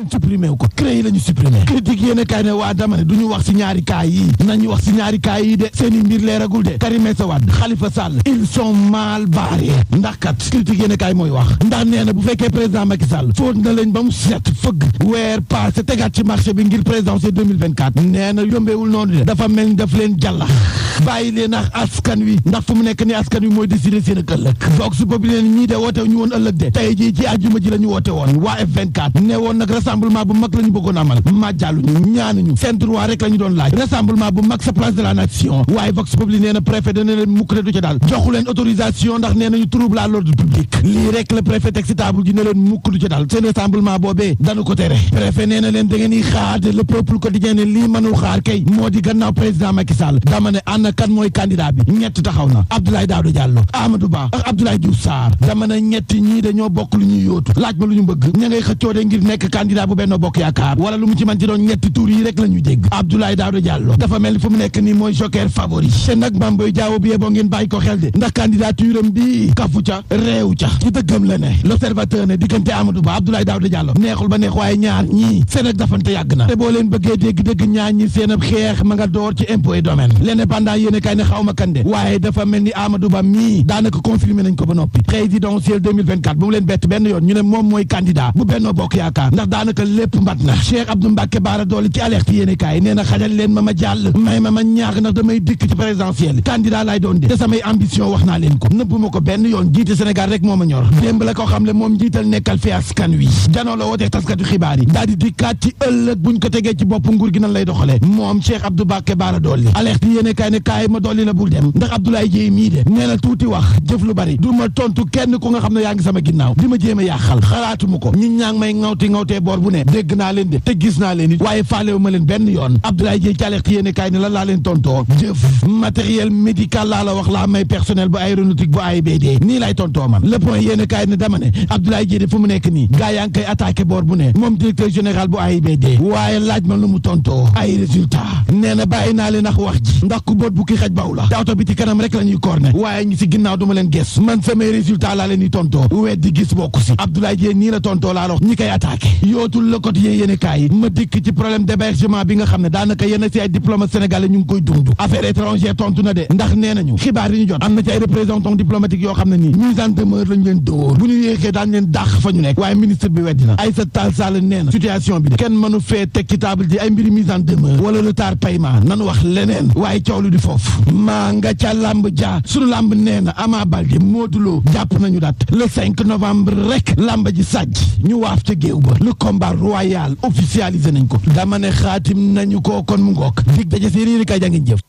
supprimé wu ko CREI la ñu supprimé critique yéen kaay ne waa dama ne du ñu wax si ñaari kaay yi nañu wax si ñaari kaay yi de seeni mbir leeragul de Karim Meïssa Wade Khalifa Sall ils sont mal barrés ndax kat critique yéen kaay mooy wax ndax nee na bu fekkee président Macky Sall fóot na leen ba mu set fëgg weer passé tegaat ci marché bi ngir présidentielle 2024 nee na yombeewul noonu de dafa mel ni daf leen jàlla bàyyi leen ak askan wi ndax fu mu nekk ni askan wi mooy décider seen ak ëllëg vox populi leen ñii de woote ñu woon ëllëg de tey jii ci àjjuma ji la ñu woote woon waa F24 ne woon nag rassemblement bu mag la ñu bëggoon amal màjjaaluñu ñaanuñu seen droit rek la ñu doon laaj rassemblement bu mag sa place de la nation waaye vox populi nee na préfet dana leen mukk ne du ca daal joxu leen autorisation ndax nee nañu trouble à l'ordre public lii rek la préfet teg si table ji ne leen mukk du ca daal seen rassemblement boobee dañu ko tere préfet nee na leen da ngeen di xaar de le peuple quotidien ne lii mënul xaar kay moo di gannaaw président Macky Sall dama ne ana kan mooy candidat bi ñett taxaw na Abdoulaye Daouda Diallo Amadou Ba ak Abdoulaye Diouf Sarr dama ne ñetti ñii dañoo bokk lu ñuy yóotu laaj ma lu ñu bëgg ña ngay xëccoo de ngir nekk candidat bu Benno Bokk Yaakaar wala lu mu ci man ci doon ñetti tur yi rek la ñu dégg Abdoulaye Daouda Diallo dafa mel ni fu mu nekk nii mooy joker favori te nag Mame Boye Diao bi boo ngeen bàyyi ko xel de ndax candidature am bi kafu ca réew ca ci dëggam la ne l'observateur ne diggante Amadou Ba Abdoulaye Daouda Diallo neexul ba neex waaye ñaar ñii seen ak dafante yàgg na te boo leen bëggee dégg ñaar ñi seen ab xeex ma nga door ci impôt et domaine l'indépendant yéene kay ne xaw ma kan de waaye dafa mel ni Amadou Ba mii daanaka confirmé nañ ko ba noppi présidentielle 2024 bu mu leen bett benn yoon ñu ne moom mooy candidat bu Benno Bokk Yaakaar ndax daanaka lépp mbat na Cheikh Abdou Mbacké Bara Dolly ci alerte yéene kaay nee na xajal leen ma jàll may ma ñaax ndax damay dikk ci présidentielle candidat laay doon de te samay ambition wax naa leen ko nëbbu ma ko benn yoon jiite Sénégal rek moo ma ñor démb la ko xam le moom njiital nekkal fi askan wi janoo la wootee taskatu xibaar yi daal di dikkaat ci ëllëg buñ ko tegee ci bopp nguur gi nan lay doxalee moom Cheikh Abdou Mbacké Bara Dolly alerte yéene kaay ne kaay ma dolli la bul dem ndax Abdoulaye Dieye mii de nee na tuuti wax jëf lu bari du ma tontu kenn ku nga xam ne yaa ngi sama ginnaaw di ma jéem a yàqal xalaatuma ko ñi ñaa ngi may ŋawtee boor bu ne dégg naa leen de te gis naa leen it waaye faalewu ma leen benn yoon Abdoulaye Dieye ci alerte yéene kaay ne lan laa leen tontoo jëf matériel médical laa la wax laa may personnel bu aéronautique bu AIBD nii lay tontoo man le point yéene kaay ne dama ne Abdoulaye Dieye de fu mu nekk nii gaa yaa ngi koy attaqué boor bu ne moom directeur général bu AIBD waaye laaj ma lu mu tontoo ay résultat nee na bàyyi naa leen ak wax ji ndax ku boot bu ki xaj baw la dawta bi ci kanam rek la ñuy corné waaye ñi si ginnaaw duma leen gis man samay résultat laa leen di tontoo weddi gis bokku si Abdoulaye Dieye nii la tontoo laa la wax ñi koy attaqué yootul le quotidien yéene kaay ma dikk ci problème d'hébergement bi nga xam ne daanaka yenn si ay diplomate sénégalais ñu ngi koy dund affaire étrangère tontu na de ndax nee nañu xibaar yi ñu jot am na ci ay représentants diplomatiques yoo xam ne nii mise en demeure lañu leen dóor bu ñu yéexee daan leen dàq fa ñu nekk waaye ministre bi weddi na Aïssata Tall Sall nee na situation bi de kenn mënu fee teg ci table ji ay mbiri mise en demeure wala retard paiement nanu wax leneen waaye coow lu di foofu maa nga ca lamb ja sunu lamb nee na Ama Baldé Modou Lô jàpp nañu date le 5 novembre rek lamb ji sàjj ñu waaf ca géew ba le combat royal officialisé nañ ko dama ne xaatim nañu ko kon mu ngook dig daje séeréer yi kay jàngeen jëf